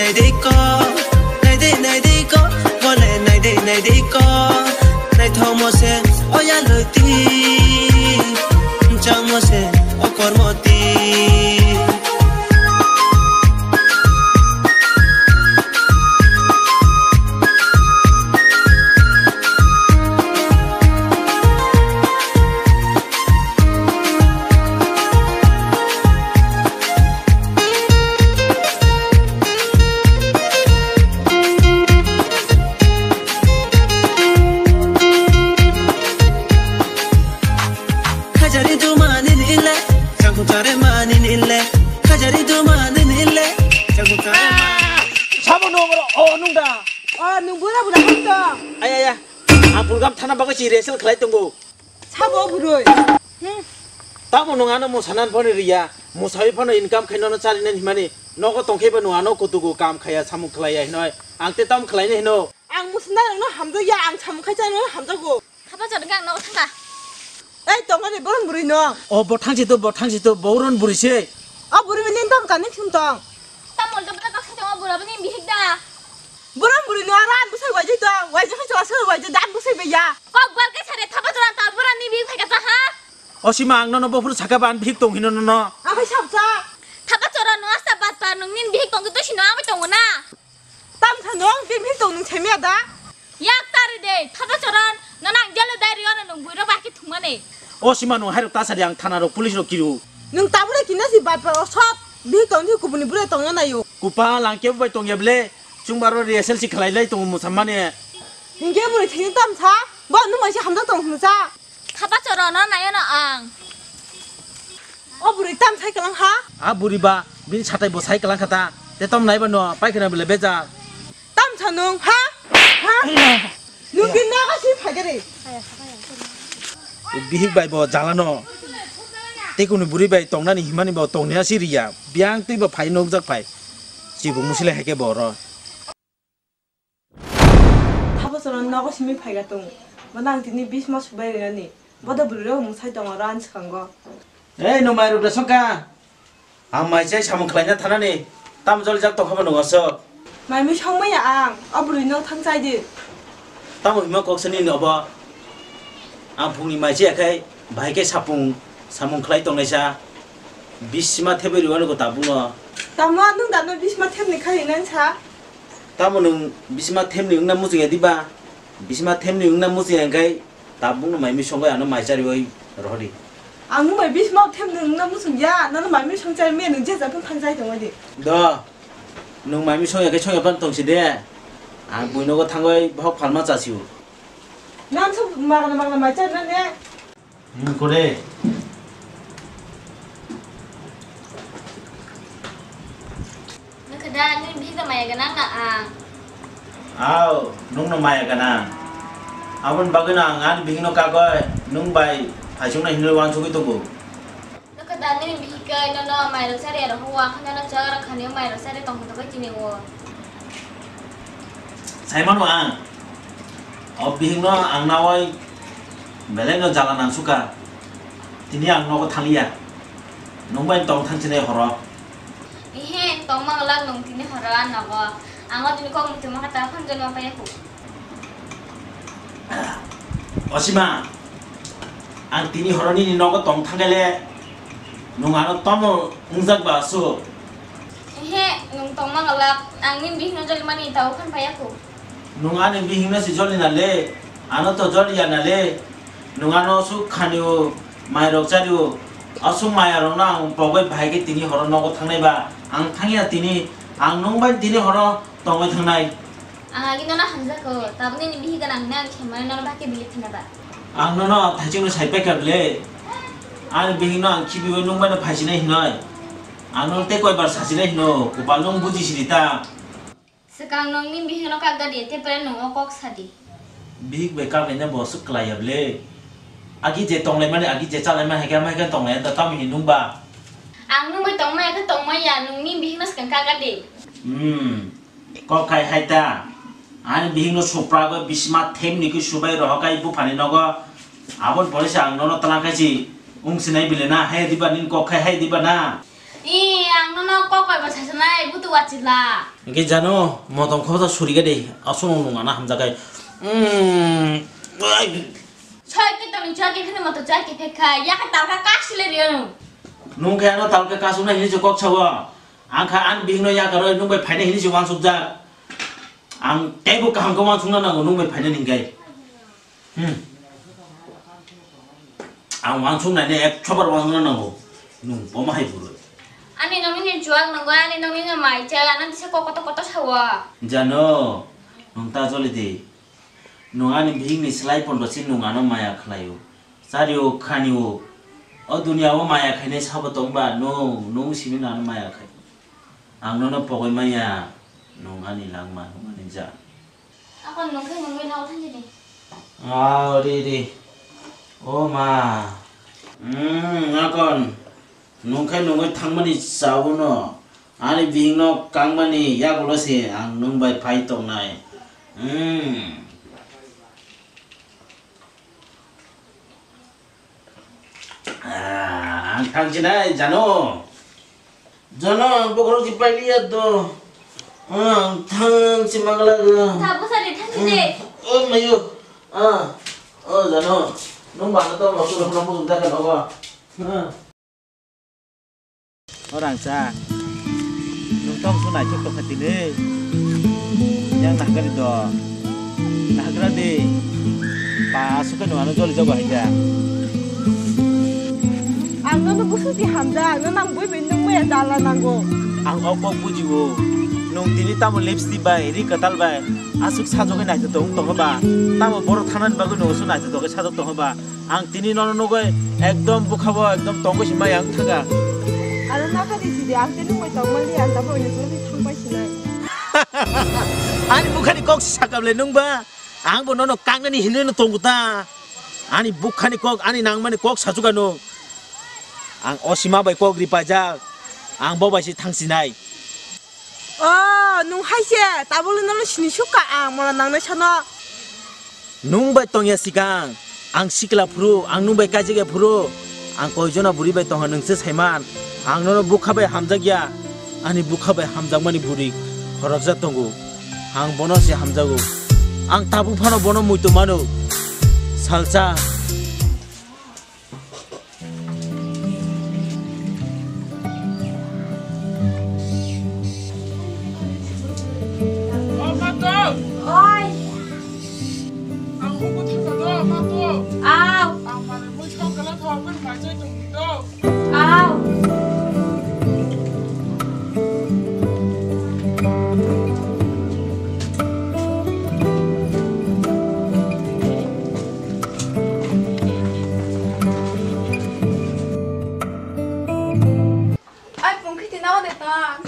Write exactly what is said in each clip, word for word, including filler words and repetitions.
Naidiko, naidi, naidiko, bole naidi, naidiko. Naithokmo se oya loti, changmo se okormoti. Khajari juma ninile, changkung chare ma ninile. Khajari juma ninile, changkung chare ma. Sabo no bro, oh nung da. Oh, nung bura bura hok to. Ay, ay, ay. Ang program thana bagwi si rehearsal khlai tongo. Sabo bwrwi. Hmm. Tamo nwng ano mosanan phone riya, mosawi phano income khaino no charinani himani, nogo tongkheba nwng ano kutugo kam khaya samung khlaiya hinoi, ang te tam khlaina hino. Ang musna no hamjakya, ang samung khai chano hamjago. Thapa chorong ang nogo thangkha. Ei, tongmani borom bwrwi no. O bo thangsi to, bo thangsi to, bo ron bwrwi se. O bwrwi ni tam kani thum tong. Tamol to bwrwi kok thum tong, o bwrwi ni bihik da. Borom bwrwi no ran bwsai waijak tong, waijak khe chwla swrwng waijak dan bwsai baiya. Kok bal khe sare thapa chorong tal bwrwi ni bihik phaikha cha ha. O sima ang nono bophuru saka ban bihik tong hino nono. Abai sabsa. Thapa chorong no asta bat pa nung nin bihik tong to sino ang tongo na. Tam sa nung bihik tong nung themya da. Yak tari de, thapa chorong, nana ang jelo dai rio na nung buiro baki thumane. O sima nung hairok tasari ang thana rok police rok kiru. Nung tabule kina si bat pa o sop, bihik tong di kubuni bure tong na yo. Kupa lang kebo bai tong ya ble, chung baro rehearsal si khlai lai tong musammane. Hingke bure thini tam sa, bo nung mai si hamjak tong hunu sa. Thapa chorong no nayo no ang. O bwrwi tam sai kwlang ha? A bwrwi ba bini satai bo sai kwlang kha ta. Te tom nai ba no pai khna bele beja. Tam sa nung ha? Ha? Nung bin na ka si phai gari. Bihik bai bo jala no. Te kunu bwrwi bai tongnani himani bo tongni asi riya. Biang twi bo phai nukjak phai. Chibuk musile hai khe bo oro. Thapa chorong nogo simi phaiga tongo. Bono ang tini bisma subai rinani. Bodo bwrwi rok mwsai tongo oro ani swkango. Ei, no mai rok da songkha. Ang mai chai samung khlaina thanani. Tam jol jak tongkha bo nungo sok. Mai mi song maya ang. O bwrwi no thang chai di. Tamo hima kok sani ni obo. Ang phungni mai chaya khai, bahai khe sapung, samung khlai tongnaisa. Bisima thebwi rwui nugo tabukno. Tamo nwng dano bisima thebni khai hinwi sa? Tamo nwng bisima thebni wngna muchungya diba? Bisima thebni wngna muchungya hwnkhe tabukno mai misongwi ano mai chariui rohordi. Ang nwng bai bisima thebni wngna muchungya, nono mai misong chari maya nwng je japhang thang chai tongmani. Do, nwng mai misongya khe songya phano tongsi de. Ang buinogo thangwi bohok phalma chasio. Nang sub magna magna mai chari nang ne. Hmm, kore. Nokha da, nini bihik da maya ganang na ang? Aw, nungno maya ganang. Aboni bagwino ang ani bihikno kagoi nung bai phaisukna hinwi uansugwi tongo. Nokha da nini bihik kai nono mairok chari aro huwa khana no chara khani mairok chari tong tong bai tini o. Saimano ang o bihikno ang nawai belai no jala nang suka. Tini ang nogo thangya. Nung bai tong thang sinai horo. Ihe tong mang lak nung tini horo ang nogo. Ang o tini kok muti maka ta phone jani ma paya ku. Osima, ang tini horo nini nogo tong thangkele, nung ano tomo wngjak ba su? Ehe, nung tongma ngwlak, ang nini bihikno jolimani tao khan phaiya kho. Nung ani bihikno se joli na le, ano to joli ya na le, nung ano suk khani o, mai rok chari o, asuk maya rok no ang pogoi bahai khe tini horo nogo thangnai ba, ang thangya tini, ang nung bai tini horo tongoi thangnai. Ang agi nono hamjakgo, tabukni ni bihik gwnang hwnwi ang khe mani nono bahai khe bili phina ba? Ang nono thaichukno sai paikha bwle. Ani bihikno ang khibiui nwng bai no phaisinai hinoi. Ang nono tei koibar sasinai hino, kopal nwng bujisidi ta. Swkang nwng ni bihikno kak da di, tei pore nwng o kok sa di. Bihik bai kak laina bo aswk klai ya bwle. Agi je tong laimani, agi je cha laimani, hai khe ama hai khe tong lai ya da, tamo hinwi nwng ba? Ang nwng bai tong maya khe tong maya, nwng ni bihikno swkang kak da di. Hmm. Kok khai hai ta, ani bihikno supragwi bisima themni khe subai rohor khai buphani nogo. Aboni pore se ang nono twlang khai si wng sinai bile na, hai diba nini kok khai hai diba na? I, ang nono kok bai bo sasanai, butu wachila. Hingke jano, motom khosa suriga de, aswk nung nung ana hamjakai. Mm, ai. Soi ke tongni choi ke khini moto choi ke phekha, ya ka talka kasile riyo nung. Nung khe ano talka kasuna hini se kok sawa. Ang kha an bihingno ya karo nung bai phaina hini se wansuk jak. Ang teibo kaham khe wansukna nango nung bai phaina ningkai. Hmm. Ang wansuk nai ne ek chobar wansukna nango. Nung boma hai buru. Ani nongni ni chuak nungwa, ani nongni ni mai cha, ano tisa kok koto koto sawa. Jano, nung ta joli di. Nung ani bihik ni slai pondo si nung ano maya khlai o. Chari o, khani o. O dunia o maya khainai sabo tong ba, nung, nung simi nung ano maya khai. Ang nono pogoi maya, nung ani langma, nung ani ja. Akon nung khe nungwi nao thangjini. Ah, ri, ri. O ma. Hmm, akon. Nung khe nungwi thangmani sabuno. Ani bihikno kangmani yagulo se ang nung bai phai tongnai. Hmm. Ah, ang thang sinai, jano. Jano, ang bokhorok si pailiya to. Ah, ang thang si magla ga. Tha, bwsa de, thang si de. Hmm. Oh, mayo. Ah, oh, jano. Nung bana to, masu rok na musu da kan oga. Ah. O rangchak, nwng tamo swnai khe tongkha tini? Yang nahagari do. Nahagra di. Ba aswk khe nwng ano joli jago hai khe. Ang nono busu si hamjak, nono ang bui bai nung maya dala nango. Ang o kok bujiwo. Nwng tini tamo lipstick bai, ri kwtal bai aswk sajagwi naithotok wng tongkha ba? Tamo borok thangnani bagwi nwng aswk naithotok khe sajak tongkha ba? Ang tini nono nugwi ekdom bukhabo ekdom tongwi si maya wng thangkha. Aro nokha di sidi, ang tini nugwi tongmani, ang tabuk oino tongwi thangbai sinai. Ani bukhani kok si sakable nung ba? Ang bo nono kangnani hinwi no tongo ta. Ani bukhani kok, ani nangmani kok sachuka nung. Ang o sima bai kok ri paijak. Ang bo bai si thang sinai. O, nung hai se, tabukle nono sini sukha ang, mola nangnai sano. Nung bai tongya sikang, ang sikla phuru, ang nung bai kaijak ya phuru, ang koijona bwrwi bai tongha nwng se saiman, ang nono bukha bai hamjak ya, ani bukha bai hamjakmani bwrwi khoroksa tongo, ang bono se hamjago, ang tabuk phano bono muitu mano, salsa. Oi. Ang buku thangkha do, ma to. Aw. Ang manwi mui song kala thok, ang manwi maichai tong di do. Aw. Ai, Pungkhiti, nogo de tong?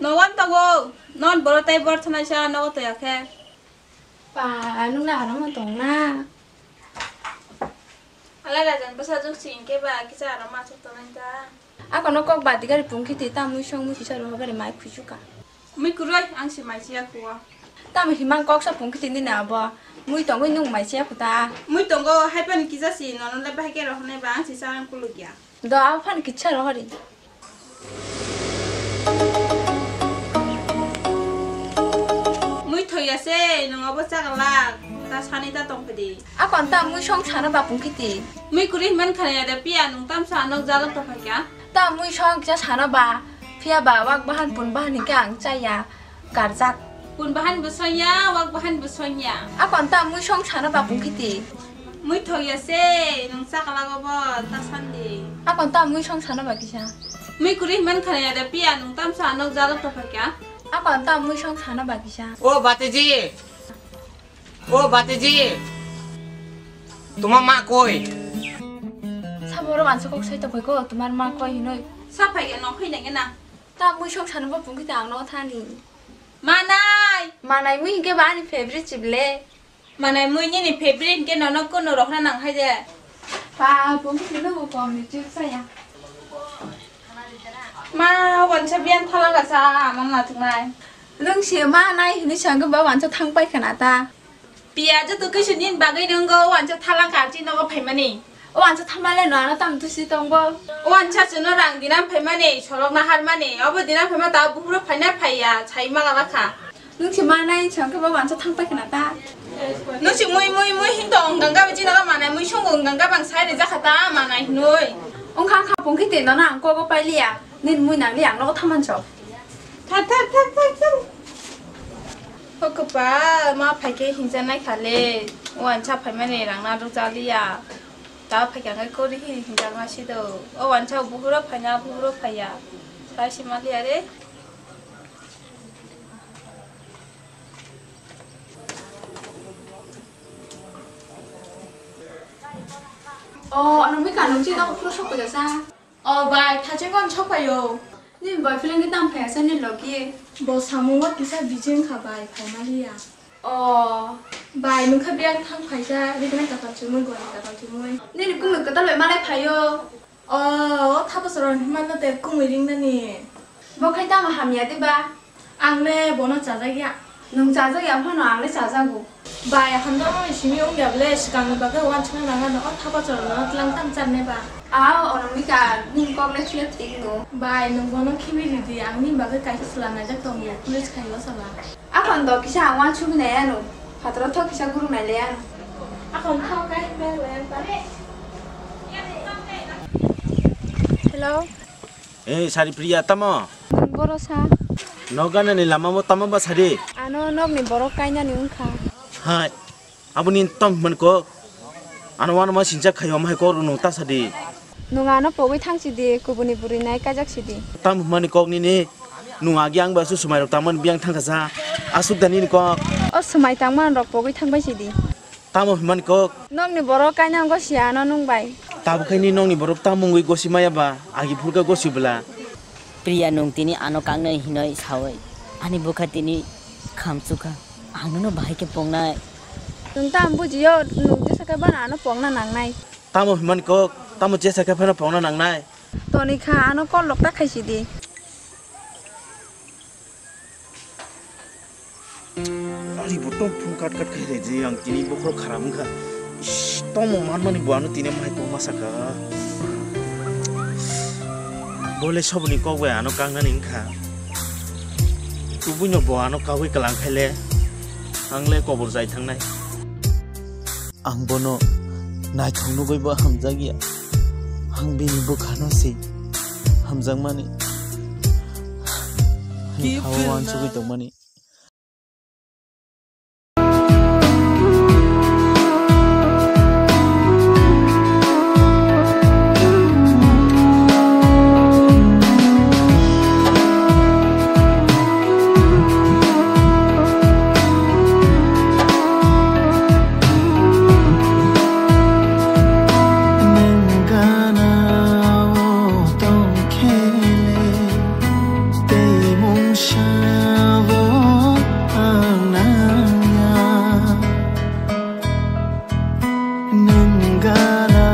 Nogo ang tongo. Non boro tei bor thanai sa nogo toya khe. Pa, nung na aro ma tong na? Alai rajan bwsajwk si hinkhe ba kisa aro ma aswk tongnai ta. Ako no kok badi gari Pungkhiti, ta mui song mui kisa roho gari mai khuisu ka. Mui kwrwi, ang se mai siya khuo. Tamo himang kok sa Pungkhiti ni na abo. Mui tongwi nung mai siya khuta. Mui tongo, hai phano kisa si, nono le bahai khe rohornai ba, ang se sa ang kuluk ya. Do, abo phano kisa rohori. Mui thoi ya se, nung abo chagalak, ta sani ta tong phidi. Akon ta mui song sana ba Pungkhiti. Mui kwrwi man khana ya de piya, nung tam sa nok jalok ta phai kya. Ta mui song kisa sana ba, phiya ba wak bahan pun bahan hinkhe ang chaya, karjak. Pun bahan bo song ya, wak bahan bo song ya. Akon ta mui song sana ba Pungkhiti. Mui thok ya se, nung chakalago bo ta sandi. Akon ta mui song sana ba kisa. Mui kwrwi man khana ya da piya, nung tam sa nok jalok ta phakya. Akon ta mui song sana ba kisa. O Batiji. O Batiji, tuma ma koi? Sabo oro wansa kok sai tongkha ko, tumar ma koi hinoi. Sa phai no phai nang na. Ta mui song sana ba Pungkhiti ang no thani. Manai. Manai mui hinkhe ba ani favorite chible. Manai mui nini favorite hinkhe nono kono rohna nang hai de. Pa, Pungkhiti no bo kom ni chuk saya. Ma, wansa biyan thalangka sa, amang nathuknai. Nwng se ma nai hinwi sangwi ba wansa thang pai khna ta. Piya joto kaisu nini bagwi nwngo wansa thalangka archi nogo phaimani. O ansa thamale no ano tam tusi tongbo. O ansa chwngno rang dinam phaimani, sorok naharmani. Obo dinam phaima ta buhuro phaina phaiya, sai mala bakha. Nwng se manai chwng khe bo ansa thang pai khna ta. Nwng se mui mui mui hin tong ganga biji naga manai mui sungo ganga bang sai rijak kha ta manai hinoi. Ongkha kha pungkhi te nono ang kogo pailiya. Nin mui nangli ang nogo thaman chok. Thar, thar, thar, thar, thar. O kwpal, ma phaikhe hinjanai khale. O ansa phaimani rangna rwjaliya. Ta phaikha khe kori hin hinjakma sido. O ansa buhuro phaina, buhuro phaiya. Sai se maliya re. O, ano mui kanung chi nogo phuru sok phaikha sa. O bai, thachengkon sokphaio. Nini boyfriend khe tamo phaiya sa nini logi? Bo samung o kisa busy wngkha bai, phaimaliya. O. Bai, nwngkha biyang thang phaisa, riknai katal chumui, gori katal chumui. Nini kumui kwtal bai malai phaio. O, o thapasaron himano te kumui ringnani. Bo khai tamo hamya de ba? Ang le bono chajak ya. Nwng chajak ya phano ang le chajago. Bai, hamjakmani simi wngya bole, swkangni bagwi uansukna nang ano, o thapasaron no tlang tam charne ba. Ao, Anamika, nini kok le chwla thik no. Bai, nwng bono khibi ridi, ang nini bagwi kaisa chwla naijak tongo, police khai o sala. Akhon do kisa ang uansugwi nai ano, phataro thok kisa guru nai le ano. Akhon thok kai bag le ang ta. Hello. Eh, Sari Priya, tamo? Nwng boro sa? Nok ganani lama mo tamo ba sari? Ano nokni borok kainani wngkha. Hai, aboni tom hwnmani kok? Ano wano ma sinjak khayo, omo hai kok rwno ta sadi. Nwng ano pogwi thang sidi, kubuni bwrwi nai kaijak sidi. Tam hwnmani kok nini, nwng agi ang bai aswk swmai rok tangmani biyang thangkha sa, aswk da nini kok? O swmai tangmani rok pogwi thangbai sidi. Tamo hwnmani kok? Nokni borok kainang gosi ano nwng bai. Tabuk khe ni nokni borok tamo wngwi gosi maya ba, agi phurkha gosi bwla. Priya, nwng tini ano kangnai hinoi saui ani bwkha tini khamchukha. Ang nono bahai khe pongnai. Nwng tamo bujiyo, nwng jesa khe bana ano pongna nangnai. Tamo hwnmani kok? Tamo jesa khe phano pongna nangnai? Toni kha ano call lok ta khaisidi. Ari bo tong phung kat kat khai reji ang tini bokhorok kharam wngkha. Ish, tongmo manmani bo ano tini mai tongma saka. Bole soboni kok bai ano kangnani wngkha. Tubuino bo ano kagwi kalang khaile ang le kobor jai thangnai. Ang bono naithok nugwi bo hamjakya. Ang bini bwkhano se hamjakmani. Ani thao uansugwi tongmani. Nwng gana o tongkhele, tei mungsa bo ang nangya. Nwng gana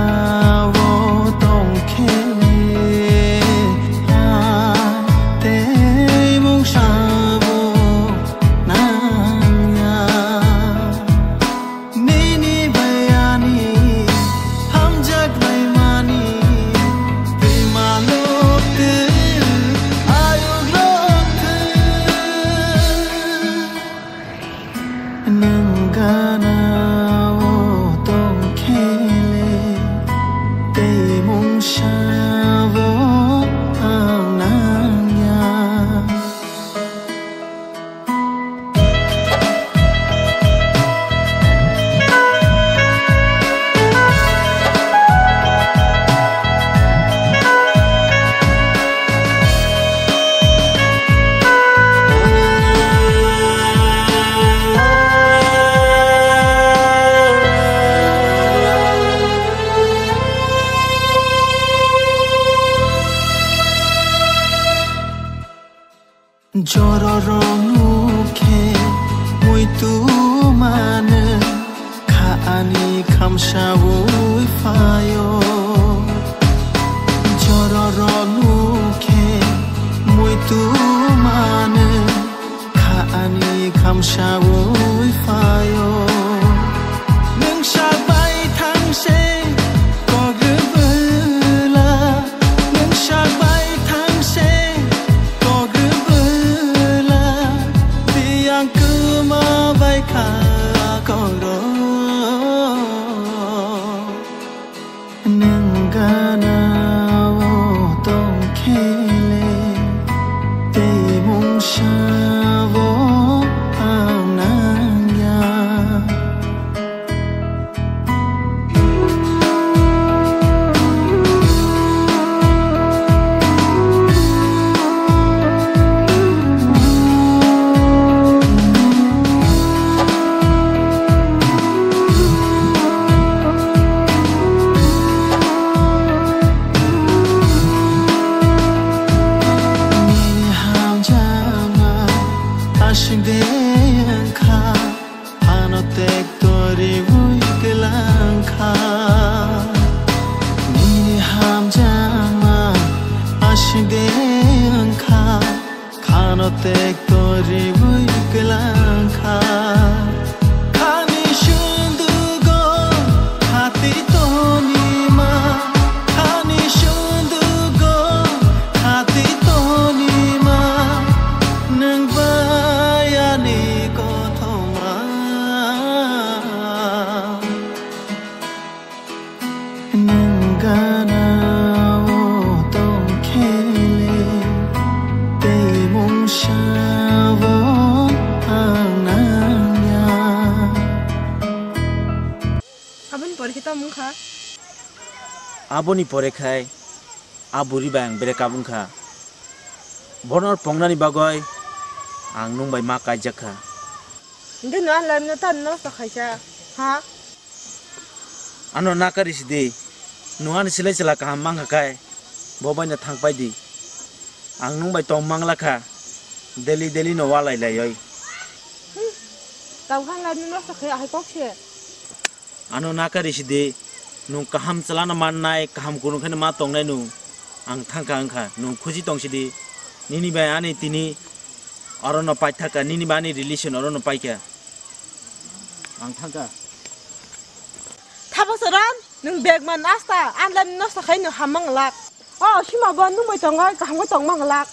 o tongkhe, tei mungsa bo nangya. Nini bayani hamjak laimani, twi malok twi ayuk lok twi. Nwng gana o tongkhele, tei mungsa bo ang nangya. Jororok nukhe muitu mano, kha ani khamsaui phaio. Jororok nukhe muitu mano, kha ani khamsaui phaio. Nwng sabai thangse kok Sabo ang nangya. Nini hamjakma aswk de wngkha, ano tek toriwi kwlangkha. Nini hamjakma aswk de wngkha, khano tek toriwi kwlangkha. Khani sundugo khati tonima, khani sundugo khati tonima, nwng bai ani kothoma. Nwng gana o tongkhele, tei mungsa bo ang nangya. Aboni pore khe tamo wngkha? Aboni pore khai a buri bai ang break up wngkha. Bono pongnani bagwi ang nwng bai ma kaijak kha. Hingke no ang life no tan nosto khaisa, ha? Ano nakari sidi, nwng ani silai chwla kaham mankha khai, bo bai no thangpai di. Ang nwng bai tong mangla kha, daily daily no walai laioi. Hmm. Tamo khe ang life no nosto khai ahai kok se. Ano nakari sidi, nwng kaham chwlano mannai, kaham kunuk khe ma tongnai nwng. Ang thangkha wngkha, nwng khusi tong sidi. Nini bai ani tini orono paithakha, nini bai ani relation orono paikha. Ang thangkha. Thapa soron, nwng bag man asta, ang life no nosto khai nwng ham manglak. O, sima bo nwng bai tongo, kaham khe tong manglak.